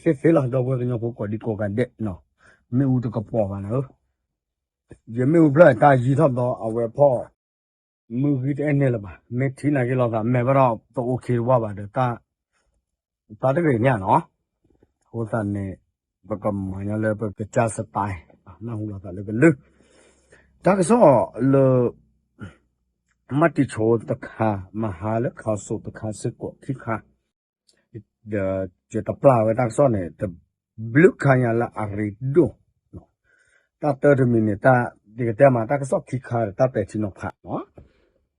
သ့သ့လီၤ ဒီပုၢ်ဝဲၢ်ကညီဖိကိးဒံကိးဂၤဒဲးနီၤ, မ့ၣ်အူတကပီၤဘၣ်နၤဧၢ, ယမ့ၣ်အူဖျၢၣ်တၢ်ယံၤထီၣ်ဘျီ အဝဲဖီၣ် မုၢ်ဂံၢ်တအဲၣ်န့ၣ်လၢၤဘၣ်, မ့ၢ်ထံၣ်နာ်က့ၤလိာ်သး မဲာ်ဘၣ်ဒီး တအိၣ်ခံတဝၢ်ဘၣ်ဒီး တၢ်တဂ့ၤညါနီၤ, အဃိသတးန့ၣ် ပကမၤညီလၢပကစၢ်စတၢ် နၢ်ဟူလိာ်သးလၢကလုၢ်, တၢ်ကစီၣ်လၢ မၤတံၤဆိတခါ, မဟါလၢခးစိးတခါစ့ၢ်ကီးခံခါ, ဒီးယတပျၢ်ဝဲတၢ်ကစီၣ်န့ၣ် တဘျုးခါညါလၢအရ့ဒိၣ်, တၢ်တၢတမံၤန့ၣ် တၢ် ယကတဲမးတၢ်ကစီၣ်ခံခါဒီးတၢ်ပဲာ်ထံနီၤဖးနီၤ,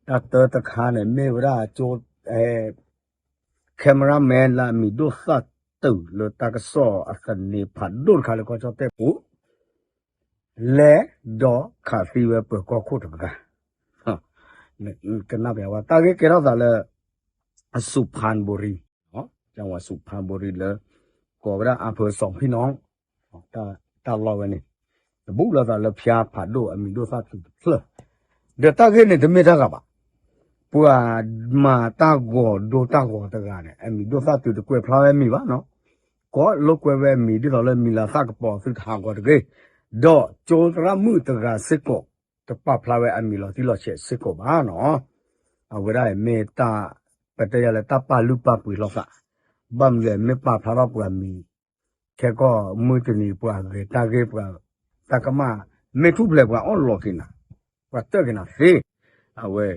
တၢ်တၢတခါန့ၣ် မ့ၢ်ဝဲဒၣ်ကၠိ cameraman လၢအမံၤဒိၣ်သၣ်တုာ်လၢတၢ်ကစီၣ်အသန့ဖးဒိၣ်တခါလၢကီၢ်ကၠီၣ်တဲၣ်ပူၤ လဲၤဒီးခးသံဝဲပၢၤကီၢ်ခိၣ်တဂၤ, ကနၣ်ပဝဲတၢ်ဂ့ၢ်ကဲထီၣ်သးလၢ အစူးဖၣ်ဘူရံ, ကဝၤစူးဖၣ်ဘူရံလၢ ကိးဝဲဒၣ်အဖၢစီၤဖံနီၤ, တၢ်လီၢ်ဝဲန့ၣ် တဘူးလိာ်သးလၢဖၠါဖးဒိၣ်အမံၤဒိၣ်သၣ်တုာ်တဖျၢၣ်, ဒီးတၢ်ဂ့ၢ်န့ၣ်တမ့ၢ်တၢ်ဂၤဘၣ် ပှၤမၤတၢ်ဂီၤဒိတၢ်ဂီၤတဂၤန့ၣ် အမံၤဒိၣ်သၣ်တုာ်တကွဲးဖျါဝဲအမံၤဘၣ်နီၤ, ကိးလိာ်ကွဲဝဲအမံၤဒ်သိးလၢမံၤလၤသၣ်ကပီၤသုတဟးဂီၤတဂ့ၤ, ဒီးကၠိသရၣ်မုၣ်တဂၤစ့ၢ်ကီး တပာ်ဖျါဝဲအမံၤလီၤတံၢ်လီၤဆဲးစ့ၢ်ကီးဘၣ်နီၤ, အဝဲဒၣ်မ့ၢ်တၢ် ပတဲယၤလၢတၢ်ပာ်လုၢ်ပာ်ပှ့ၤလိာ်သး, ဘၣ်မနုၤလဲၣ်မ့ၢ်ပာ်ဖျါထီၣ်ပှၤမံၤ ခဲကီၢ်မုၢ်တနံၤပှၤဂဲၤတၢ်ဂ့ၢ်ပှၤ တၢ်ကမၣ် မ့ၢ်ထူၣ်ဖျဲးပှၤအီၣ်လီၤက့ၤနၤ, ပှၤတၢၢ်က့ၤနၤသ့, အဝဲ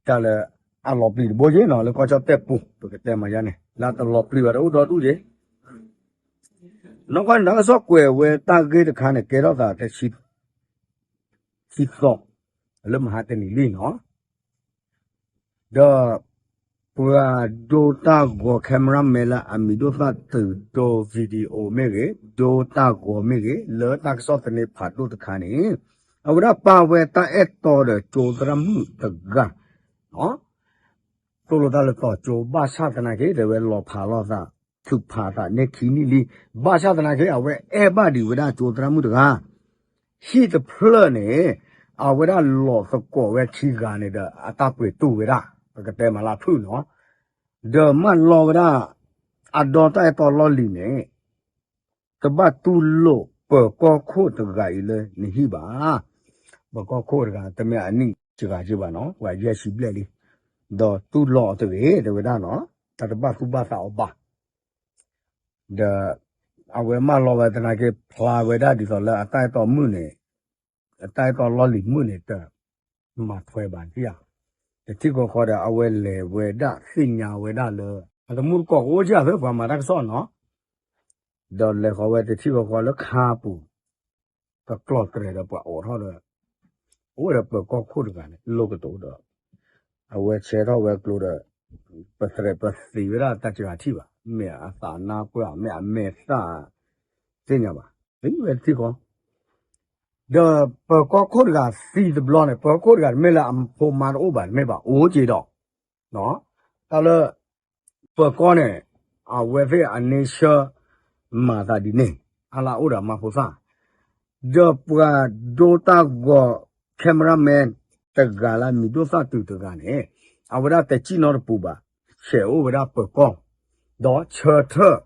တၢ်လၢအလီၤပျံၤတဘိက့နီၤ လၢကီၢ်ကၠီၣ်တဲၣ်ပူၤ ပကတဲမၤယါန့ၣ် လၢတလီၤပျံၤဘၣ်တအိၣ်ဒီဒူၣ်က့, နီၢ်ကီၢ်န့ၣ် တၢ်ကစီၣ်ကွဲးဝဲတၢ်ဂ့ၢ်တခါန့ၣ် ကဲထီၣ်သးတဆံ ခံသီ လၢမဟါတနံၤလံနီၤ, ဒီး ပှၤဒိတၢ်ဂီၤ cameraman လၢအမံၤဒိၣ်သၣ်တုာ်ဒိ video မ့ၢ်ဂ့ၤ, ဒိတၢ်ဂီၤမ့ၢ်ဂ့ၤ, လၢတၢ်ကစီၣ်သန့ဖးဒိၣ်တခါန့ၣ် အဝဲဒၣ်ပာ်ဝဲတၢ်အဲၣ်တီဒီးကၠိသရၣ်မုၣ်တဂၤ သိၣ်လိတၢ်လၢတီၤကၠိ ဘၣ်ဆၣ်သနာ်က့ တဲဝဲလီၤဖးလိာ်သး ထုးဖးသးန့ၢ်ခံနံၣ်လံ, ဘၣ်ဆၣ်သနာ်က့ အဝဲအဲၣ်ဘၣ်ဒံးဝဲဒၣ်ကၠိသရၣ်မုၣ်တဂၤ, ဟံၣ်တဖျၢၣ်န့ၣ် အဝဲဒၣ်လီၤသကိးဝဲခံဂၤန့ၣ်ဒီး အတၢ်ပှ့ၤတူၢ်ဝဲဒၣ် ပကတဲမၤလၢဖုၣ်နီၤ, ဒီးမၢလီၤဝဲဒၣ် အဒီတၢ်အဲၣ်တီလီၢ်လံၤန့ၣ် တဘၣ်တူၢ်လိာ်ပၢၤကီၢ်ခိၣ်တဂၤအံၤလၢနဟံၣ်ဘၣ်. ပၢၤကီၢ်ခိၣ်တဂၤ တမ့ၢ်အနံၣ်စှၤက့ဘၣ်နီၤ, ပှၤယဲၢ်ဆံဘျဲၣ်လံ, ဒီးတူၢ်လိာ်အီၤတဂ့ၤ တဲဝဲဒၣ်နီၤ, တၢ်တဘၣ်သူၣ်ဘၣ်သးအီၤဘၣ်. ဒီး အဝဲမၢလီၤဝဲသနာ်က့ ဖျါဝဲဒၣ်ဒ်သိးလၢအတၢ်အဲၣ်တီမုၣ်န့ၣ်, အတၢ်အဲၣ်တီလီၢ်လံၤမုၣ်န့ၣ် တမၤထွဲဘၣ်ဧါ. တထံၣ်ဃီဃီဒီး အဝဲလဲၤဝဲဒၣ်သ့ၣ်ညါဝဲဒၣ်လၢ အတမူတကိးကအိၣ်ကၢ်သ့ ပှၤမၤတၢ်ကစီၣ်နီၤ, ဒီးလဲၤဃီဝဲတထံၣ်ဃီဃီလၢခါပူၤ တကျီၢ်တြဲၤဒီးပှၤအိးထီၣ်ဒီး အိၣ်ဝဲဒီးပၢၤကီၢ်ခိၣ်တဂၤန့ၣ် လိၣ်ကတိၤဒီး အဝဲဆဲထီၣ်ဝဲကျိဒီး ပသရဲးပသံးဝဲဒၣ်တၢ်စှၤထံၣ်ဘၣ်, မ့ၢ်အသးနါပှၢ် မ့ၢ်အမဲာ်သၣ် သ့ၣ်ညါဘၣ်, သံဝဲတထံၣ်ဃီ ဒီးပၢၤကီၢ်ခိၣ်တဂၤသံတဘျီန့ၣ် ပၢၤကီၢ်ခိၣ်တဂၤတမ့ၢ်လၢအဖိမါတအိၣ်ဘၣ် တမ့ၢ်ဘၣ် အိၣ်က့ဒီး တၢ်လၢ ပၢၤကီၢ်န့ၣ် အဝဲသ့ၣ်အန့ဆၢ မၤသးဒ်န့ၣ် အလၢအိၣ်ဒီးမါဖိသၣ် ဒီးပှၤဒိတၢ်ဂီၤ cameraman တဂၤလၢမံၤဒိၣ်သၣ်တုၤတဂၤန့ၣ် အဝဲဒၣ်တစံၣ်နီတပူၤဘၣ်, ဆဲးအိၣ်ဝဲဒၣ်ပၢၤကီၢ်, ဒီးဆၢထၢၣ်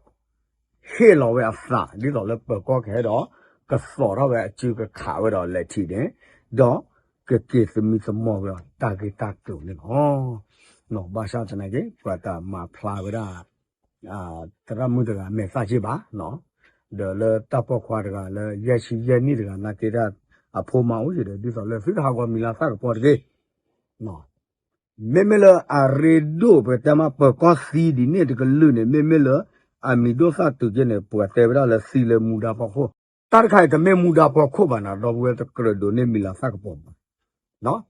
ဟ့ၣ်လီၤဝဲအသး ဒ်သိးလၢပၢၤကီၢ်ကဟဲဒီး ကသိးထီၣ်ဝဲအစုကခးဝဲဒီးလဲၤထံၣ်န့ၣ်, ဒီးကက့ၤသမံသမိးဝဲအီၤတၢ်ဂ့ၢ်တၢ်ကျိၤန့ၣ်လီၤ. ဘၣ်ဆၣ်သနာ်က့ ပှၤတမၤဖျါဝဲဒၣ် သရၣ်မုၣ်တဂၤမဲာ်သၣ်က့ဘၣ်, ဒီးလၢတၢ်ပိာ်ခွါတဂၤလၢယဲၢ်ဆံယဲၢ်နံၣ်တဂၤနာ်က့ဒၣ် အဖိမါအိၣ်က့ဒီး ဒ်သိးလၢသုတဟးဂီၤမံၤလၤသၣ်ကပီၤတဂ့ၤ မ့မ့ၢ်လၢအရ့ဒိၣ် ပတဲမးပၢၤကီၢ်သံဒ်န့ၣ်တကလုာ်န့ၣ် မ့မ့ၢ်လၢ အမံၤဒိၣ်သၣ်တုၤက့န့ၣ် ပှၤတဲဝဲဒၣ်လၢသံလၢမူဒါဖီခိၣ်, တၢ်တခါအံၤတမ့ၢ်မူဒါဖီခိၣ်ဘၣ်နၤ ဒီပုၢ်ဝဲၢ်တကြၢးဒိးန့ၢ်မံၤလၤသၣ်ကပီၤဘၣ်.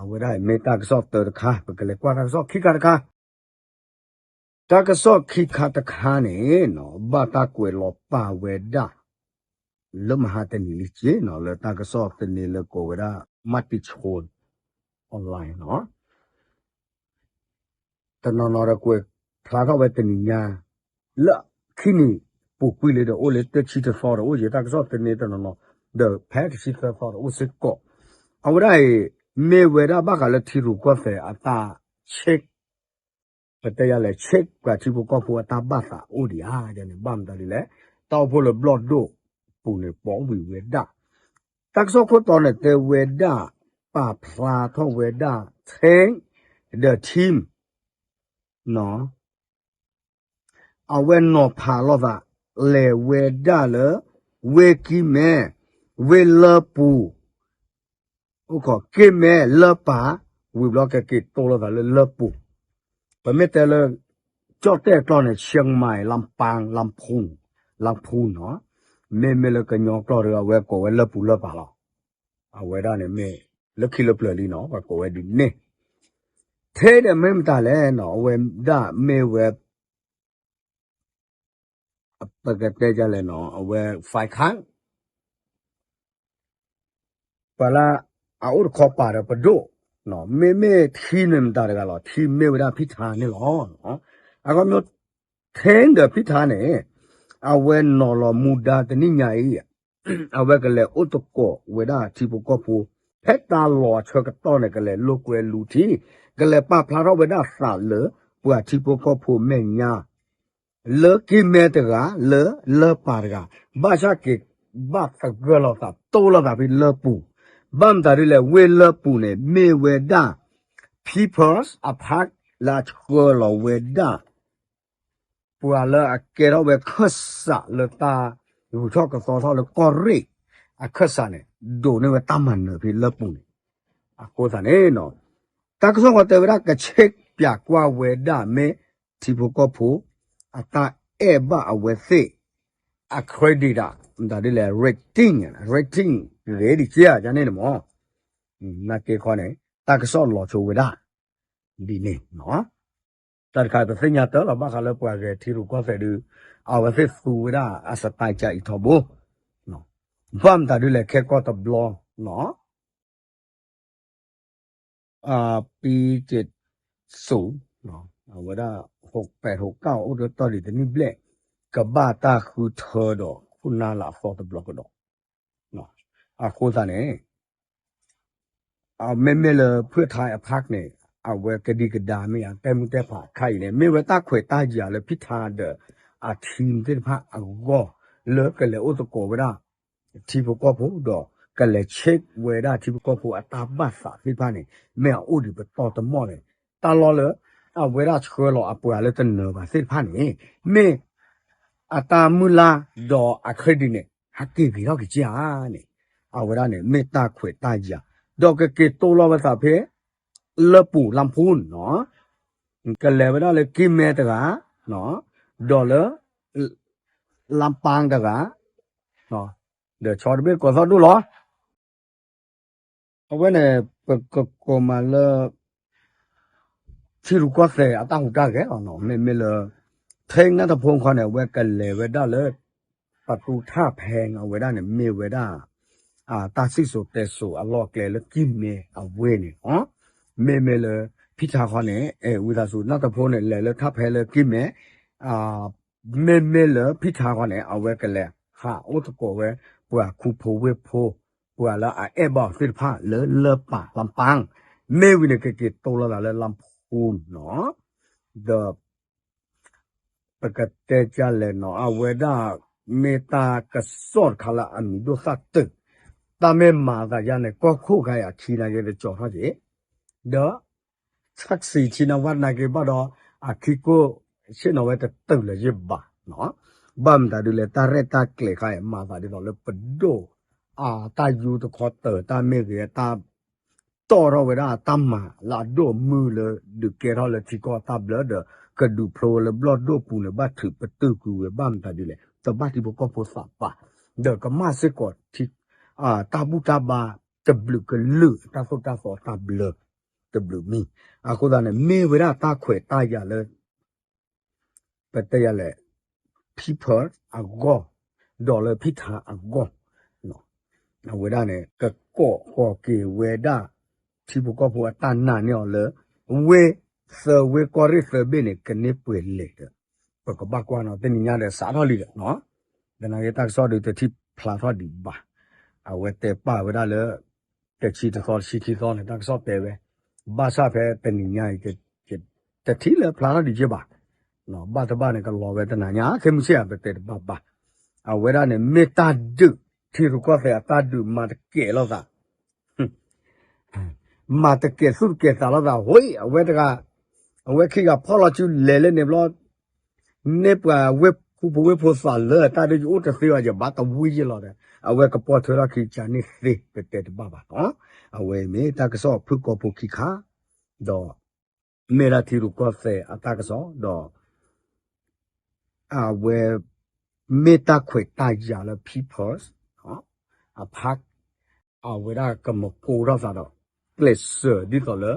အဝဲဒၣ်အံၤမ့ၢ်တၢ်ကစီၣ်တၢတခါ ပကလဲၤကွၢ်တၢ်ကစီၣ်ခံခါတခါ တၢ်ကစီၣ်ခံခါတခါန့ၣ် ဘၣ်တၢ်ကွဲးလီၤပာ်ဝဲဒၣ် လၢမဟါတနံၤလံက့နီၤ လၢတၢ်ကစီၣ်သန့လၢကိးဝဲဒၣ် မၤတံၤဆိ online နီၤ တနီၤနီၤဒီးကွဲးဖျါထီၣ်ဝဲတနံၤညါ လၢခံနံၤပူၤကွံာ်လံဒီးအိၣ်လၢတဆံတသီဒီးအိၣ်က့ၤ တၢ်ကစီၣ်သန့တနီၤနီၤ ဒီးဖဲတဆံသၢသီဒီးအိၣ်စ့ၢ်ကီး အဝဲဒၣ်အံၤ မ့ၢ်ဝဲဒၣ်ဘၣ်ဃးလၢထံရူၢ်ကီၢ်သဲးအတၢ်ဆ့ ပတဲယၤလဲၣ် check ပှၤထံဖိကီၢ်ဖိအတၢ်ဘၣ်သးအိၣ်ဒံးဧါန့ၣ် ဘၣ်မတၤဒ်လဲၣ်, တၢ်အိၣ်ဖှိၣ်လၢဘျီၣ်ဒိၣ်ပူၤန့ၣ် ပိာ်ဝံၤဝဲဒၣ်, တၢ်ကစီၣ်ခိၣ်တီန့ၣ်တဲဝဲဒၣ် ပာ်ဖျါထီၣ်ဝဲဒၣ် Tank the team နီၤ အဝဲနီၤဖးလိာ်သး လဲၤဝဲဒၣ်လၢ ဝ့ၢ်ကံၢ်မဲ, ဝ့ၢ်လၢပူၤ, အိၣ်ခိးကံၢ်မဲလၢပၢ်, ဝံၤဘျီကက့ၤတိလိာ်သးလၢလၢပူၤ, ပမ့ၢ်တဲလၢ ကၠီၣ်တဲၣ်ကျိာ်န့ၣ် ရှဲမၤ လမ်းပန်း, လမ်းဖုန်း, လမ်းဖုန်းနီၤ, မ့မ့ၢ်လၢကညီကျိာ်ဒီး အဝဲကိးဝဲလၢပူၤလၢပၢ်လီၤ. အဝဲဒၣ်န့ၣ်မ့ၢ် လၢခံလၢပျၢၤလံနီၤ ပှၤကိးဝဲဒ်န့ၣ်, ထဲဒီးမ့ၢ်မတၤလဲၣ်နီၤ အဝဲဒၣ်မ့ၢ်ဝဲ ပကတဲဒ်လဲၣ်နီၤ အဝဲ five card ပှၤလၢအအိၣ်တခီပၤဒီးပဒိၣ်, မ့မ့ၢ်ထံန့ၣ်မတၤတဂၤလီၤ ထံမ့ၢ်ဝဲဒၣ်ဖံထါန့ၣ်လီၤ. အခီပညီ ထဲဒီးဖံထါန့ၣ် အဝဲနီၤလီၤမူဒါတနံၣ်ညါအံၤ အဝဲကလဲၤအိၣ်သကိးဝဲဒၣ်ထံဖိကီၢ်ဖိ, ဖဲတၢ်လီၢ်အဆၢကတီၢ်န့ၣ် ကလဲၤလိာ်ကွဲလူၤထံ, ကလဲၤပာ်ဖျါထီၣ်ဝဲဒၣ်သးလၢ ပှၤထံဖိကီၢ်ဖိမဲာ်ညါ လၢကံၢ်မဲတဂၤ လၢလၢပၢ်တဂၤ, ဘၣ်ဆၣ်က့ၤဘၣ်သဂၢၢ်လိာ်သး တိလိာ်သးဖဲလၢပူၤ, ဘၣ်မတၤဒ်လဲၣ် ဝ့ၢ်လၢပူၤန့ၣ် မ့ၢ်ဝဲဒၣ် People's Park လၢအဆှၢလီၤဝဲဒၣ် ပှၤလၢအကဲထီၣ်ဝဲခၢၣ်စးလၢတၢ်ဂုၤထီၣ်ကသီထီၣ်လၢကီၢ်ရ့ၣ်အခၢၣ်စးန့ၣ် ဒိးန့ၢ်ဝဲတၢ်မၤနၢၤဖဲလၢပူၤန့ၣ်, အဃိသတးန့ၣ် တၢ်ကစီၣ်ဃီတဲဝဲဒၣ် ကဆ့ပၠးကွၢ်ဝဲဒၣ်မ့ၢ်ထံဖိကီၢ်ဖိ အတၢ်အဲၣ်ဘၣ်အဝဲသ့ၣ် အ credit ဒၣ် မတၤဒ်လဲၣ် rating, rating ဂ့ၤဒံးက့ဧါန့ၣ်မ့ၢ်, နာ်က့ခီန့ၣ် တၢ်ကစီၣ်လီၤဆိဝဲဒၣ် ဒ်န့ၣ်နီၤ, တၢ်တခါပသ့ၣ်ညါတၢ်လီၤ ဘၣ်ဃးလၢပှၤဂဲၤထံရူၢ်ကီၢ်သဲးဒုး အဝဲသ့ၣ်သူဝဲဒၣ်အ style ကအံၤထီဘိ, ဘၣ်မတၤဒ်လဲၣ် ခဲကီၢ်တဘျီနီၤ အပံက့ၤစိၤ, အဝဲဒၣ် ဟိးပဲးဟိးကၣ်အိၣ်ဒီးတီၢ်ဒံးတနံၣ်ဘျဲၣ်, ကဘၣ်တၢ်ဃုထၢဒီးခိၣ်နၢ်လၢအသီတဘျီကဒီး, အဃိသတးန့ၣ် မ့မ့ၢ်လၢဖုၣ်ထါအ park န့ၣ် အဝဲကဒံကဒါမ့ၢ်ဧါ တဲမုၢ်တဲဖးအခါအံၤန့ၣ် မ့ၢ်ဝဲတၢ်ခွဲးတၢ်ယာ်လၢဖံထါဒီးအ team သ့ၣ်တဖၣ်အဂီၢ် လၢကလဲၤအိၣ်သကိးဝဲဒၣ် ထံဖိကီၢ်ဖိဒီး ကလဲၤ check ဝဲဒၣ်ထံဖိကီၢ်ဖိအတၢ်ဘၣ်သးသ့ၣ်တဖၣ်န့ၣ် မ့ၢ်အအိၣ်ဒံးပတီၢ်တမီၢ်လဲၣ်, တၢ်လီၢ်လၢ အဝဲဒၣ်ဆှၢလီၤအပှၤလၢတနၢၤဘၣ်သ့ၣ်တဖၣ်န့ၣ် မ့ၢ်အတၢ်မုၢ်လၢ်ဒီးအ credit န့ၣ် ဟဲက့ၤဂ့ၤထီၣ်က့ၤက့ဧါန့ၣ်, အဝဲဒၣ်န့ၣ် မ့ၢ်တၢ်ခွဲးတၢ်ယာ်, ဒီးကက့ၤတိလိာ်ဝဲသးဖဲ လၢပူၤလမ်းဖုန်းနီၤ, ကလဲၤဝဲဒၣ်လၢကံၢ်မဲတဂၤ, ဒီးလၢ လမ်းပန်းတဂၤ, ဒီးဆီတဘ့ၣ်ကိးသီၣ်ဒိၣ်လီၤ. အဝဲန့ၣ် ပကကိးမးလၢ ထံရူၢ်ကီၢ်သဲးအတၢ်ဟူးတၢ်ဂဲၤလီၤနီၤ, မ့မ့ၢ်လၢ ထဲနၢ်တဖိခီန့ၣ် အဝဲကလဲၤဝဲဒၣ်လၢ ပတူထၣ်ဖဲန့ၣ် အဝဲဒၣ်န့ၣ် မ့ၢ်ဝဲဒၣ် တၢ်စံၣ်စိၤတဲစိၤအလီၢ်ကျဲလၢကံၢ်မဲအဝ့ၢ်န့ၣ်လီၤ. မ့မ့ၢ်လၢ ဖံထါခီန့ၣ် အဲၣ် ဝံသးစူၤ နၢ်တဖိန့ၣ် လဲၤလၢထၣ်ဖဲလၢကံၢ်မဲ မ့မ့ၢ်လၢဖံထါခီန့ၣ် အဝဲကလဲၤဟးအိၣ်သကိးဝဲ ပှၤခူဖိဝ့ၢ်ဖိ ပှၤလၢအအဲၣ်ဘၣ်အီၤသ့ၣ်တဖၣ်လၢလၢပၢ်လမ်းပန်း, မ့ၢ်ဝံၤန့ၣ် ကက့ၤတိလိာ်သးလၢလမ်းဖုန်းနီၤ, ဒီး ပကတဲကလဲၣ်နီၤ အဝဲဒၣ် မ့ၢ်တၢ်ကစီၣ်တခါလၢအမံၤဒိၣ်သၣ်တုာ်, တၢ်မ့ၢ်မၤသးယါန့ၣ် ကီၢ်ခိၣ်ခါအံၤအခံနာ်က့တကၠီၤထီၣ်က့ၤ, ဒီး taxi ထံနၢ်ဝၣ်နာ်က့ဘၣ်ဒီး အခံကိၢ်ဆ့ၣ်နီၤဝဲတတုာ်လၢၤယ့ၢ်ဘၣ်နီၤ, ဘၣ်မတၤဒ်လဲၣ် တၢ်ရဲၣ်တၢ်ကျဲၤခါအံၤ မၤသးဒ်သိးလၢပဒိၣ် အတၢ်ယူတခီတၢၤ တၢ်မ့ၢ်ဂ့ၤ တၢ် တီၣ်ထီၣ်ဝဲဒၣ်တၢ်မၤလၢအဒိၣ်အမုၢ်လၢ ဒုးကဲထီၣ်လၢထံကီၢ်တၢ်ဘျၢဒီး ကဒုးဖျိဝဲလၢဘျီၣ်ဒိၣ်ပူၤန့ၣ် ဘၣ်ထုးပတုာ်ကွံာ်ဝဲ ဘၣ်မတၤဒ်လဲၣ် တဘၣ်ထံဖိကီၢ်ဖိသးပှၢ်, ဒီးကမၣ်စ့ၢ်ကီး တၢ်ဘူၣ်တၢ်ဘါတဘျုးကလုာ် တၢ်သိၣ်တၢ်သီတၢ်ဘျၢ တဘျုးမံၤ, အဃိသတးန့ၣ် မ့ၢ်ဝဲဒၣ်တၢ်ခွဲးတၢ်ယာ်လၢ ပတဲယၤလဲၣ် People အဂီၢ်, ဒီးလၢဖံထါအဂီၢ်, အဝဲဒၣ်န့ၣ် ကကိးဃီၤက့ၤဝဲဒၣ် ထံဖိကီၢ်ဖိအတၢ်နာ်န့ၢ်အီၤလၢ ဝ့ၢ်သၢဝ့ၢ်ကီၢ်ရ့ၣ်သၢဘ့ၣ်န့ၣ် ကန့ၢ်ပှဲၤလဲၣ်ဒီး ပကဘၣ်ကွၢ်နီၤ တနံၤညါဒီးစးထီၣ်လံဒီး သနာ်က့တၢ်ကစီၣ်ဒုးတထံၣ်ဖျါထီၣ်ဒံးဘၣ်, အဝဲတဲပာ်ဝဲဒၣ်လၢ တဆံတသီတဆံခံသီန့ၣ် တၢ်ကစီၣ်တဲဝဲ, ဘၣ်ဆၣ်ဖဲတနံၤညါအံၤ က တထံၣ်လၢဖျါထီၣ်ဒံးက့ဘၣ်. ဘၣ်တဘၣ်န့ၣ် ကလီၤဝဲတနၤညါ ခဲမုၢ်ဆ့ၣ်ဧါ ပတဲတဘၣ်ဘၣ်. အဝဲဒၣ်န့ၣ် မ့ၢ်တၢ်ဒုး ထံရူၢ်ကီၢ်သဲးအတၢ်ဒုး မၤတကဲးလိာ်သး မၤတကဲးသူၣ်တကဲးသးလိာ်သး ဝဲ အဝဲတဂၤ အဝဲခံဂၤဖီၣ်လီၤစုလဲၤလၢန့ၣ်ဘျီ န့ၢ်ပှၤဝ့ၢ်ဖိဖိဝ့ၢ်ဖိသးလၢတၢ်ဒုး ယအိၣ်တသ့ဘၣ် ယဘၣ်တဝံယ့ၢ်လီၤဒီး အဝဲကပိာ်ထွဲထီၣ်ခံကစၢ်န့ၣ်သ့ ပတဲတဘၣ်ဘၣ်နီၤ. အဝဲမ့ၢ်တၢ်ကစီၣ်ဖုၣ်ကိာ်ဖိခံခါ ဒီး မ့ၢ်ဒၣ်ထံရူၢ်ကီၢ်သဲးအတၢ်ကစီၣ်ဒီး အဝဲ မ့ၢ်တၢ်ခွဲးတၢ်ယာ်လၢ People's အဖး အဝဲဒၣ်ကမၤကိထီၣ်သးဒီး ကျဲးစၢးဒ်သိးလၢ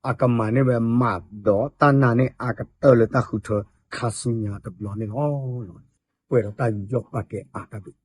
အကမၤန့ၢ်ဝဲမးဒီးတၢ်နာ်န့ၢ်အကတၢၢ်လၢတၢ်ဃုထၢခါဆူညါတဘျီန့ၣ်လီၤ. ပှဲၤဒီးတၢ်ယူးယီၣ်ပာ်ကဲအါတၢ်ဘျုး